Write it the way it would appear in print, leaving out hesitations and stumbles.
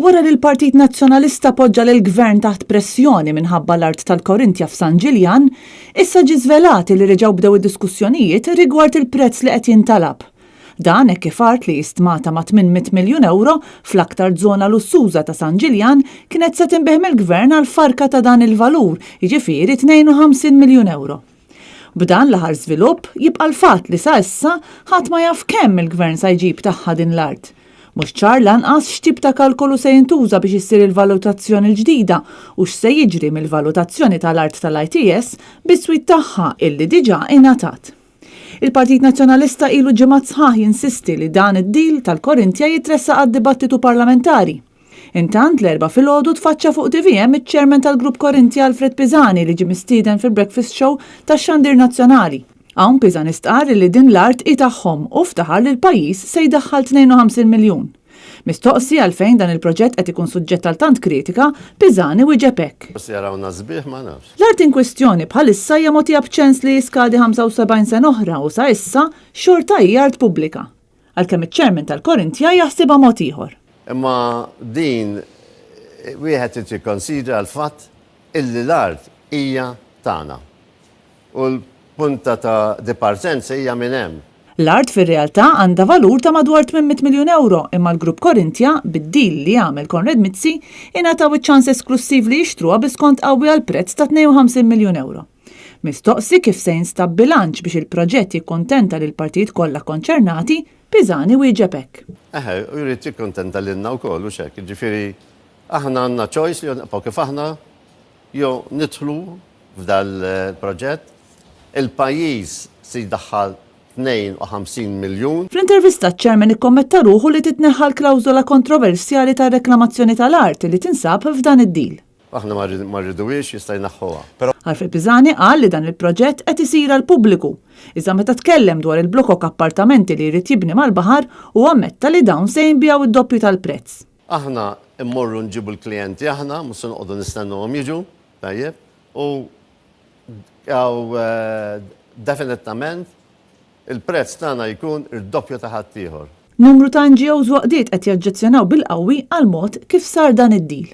Wara li l-Partit Nazzjonalista poġġa lill-Gvern taħt pressjoni minħabba l-art tal-Korinthia f'San Ġiljan, issa ġie żvelat li reġgħu bdew id-diskussjonijiet rigward il-prezz li qed jintalab. Dan hekk kif art li hi stmata ma' 800 miljun ewro fl-aktar zona lussuża ta' San Ġiljan kienet se tinbiegħ mill-Gvern għal farka ta' dan il-valur, jiġifieri 52 miljun ewro. B'dan l-aħħar żvilupp, jibqa' l-fatt li sa issa ħadd ma jaf kemm il-Gvern sa jġib tagħha din l-art. Mhux ċar lanqas x'tip ta' kalkolu se jintuża biex issir il-valutazzjoni l-ġdida u x'se jiġri mill-valutazzjoni tal-art tal-ITS bis-swied tagħha illi diġà ingħatat. Il-Partit Nazzjonalista ilu ġimgħat sħaħ jinsisti li dan id-deal tal-Korinthia jitressaq għad-dibattitu parlamentari. Intant, l-Erbgħa filgħodu tfaċċa fuq tvm iċ-Chairman tal-Grupp Korinthia Alfred Pisani li ġie mistieden fil-Breakfast Show tax-Xandir Nazzjonali. Hawn Pisani stqarr li din l-art hi tagħhom u ftaħar li l-pajjiż se jdaħħal 52 miljun. Mistoqsi għalfejn dan il-proġett qed ikun suġġett għal tant kritika, Pisani wieġeb hekk. Forsi jarawna sbieħ ma nafx. L-art inkwistjoni bħalissa hija mogħtija b'ċens li jiskadi 75 sena oħra u sa issa xorta hi art pubblika. Għalkemm iċ-chairman tal-Korinthia jaħsibha mod ieħor. Imma din wieħed irid jikkonsidra l-fatt illi l-art hija tagħna. U l-punta ta' dipartenza hija minn hemm. L-art fir-realtà għandha valur ta' madwar 800 miljun ewro imma l-Grupp Korinthia, bid-deal li għamel Konrad Mizzi, ingħataw iċ-ċans esklussiv li jixtruha bi skont qawwi għall-prezz ta' 52 miljun ewro. Mistoqsi kif se jinstab bilanċ biex il-proġett jikkuntenta lill-partijiet kollha konċernati, Pisani wieġeb hekk. Eħe, u jrid jikkuntenta lilna wkoll, hux hekk? Jiġifieri aħna għandna choice jew nibqgħu kif aħna jew nidħlu f'dal-proġett. Il-pajjiż se jdaħħal 52 miljun. Fl-intervista ċ-Chairman ikkommetta ruħu li titneħħa l-klawżola kontroversjali tar-reklamazzjoni tal-art li tinsab f'dan id-deal. Aħna ma rriduhiex, jista' jneħħuha. Però. Alfred Pisani qal li dan il-proġett qed isir għall-pubbliku. Iżda meta tkellem dwar il-blokok appartamenti li jrid jibni mal-baħar, hu ammetta li dawn se jinbiegħu d-doppju tal-prezz. Aħna mmorru nġibu l-klijenti aħna, mhux se noqogħdu nistennuhom jiġu, tajjeb, u definitament Il-prezz tagħna jkun ir-doppju ta' ħaddieħor. Numru ta' NGOs u għaqdiet qed jaġġezzjonaw bil-qawwi għall-mod kif sar dan id-deal.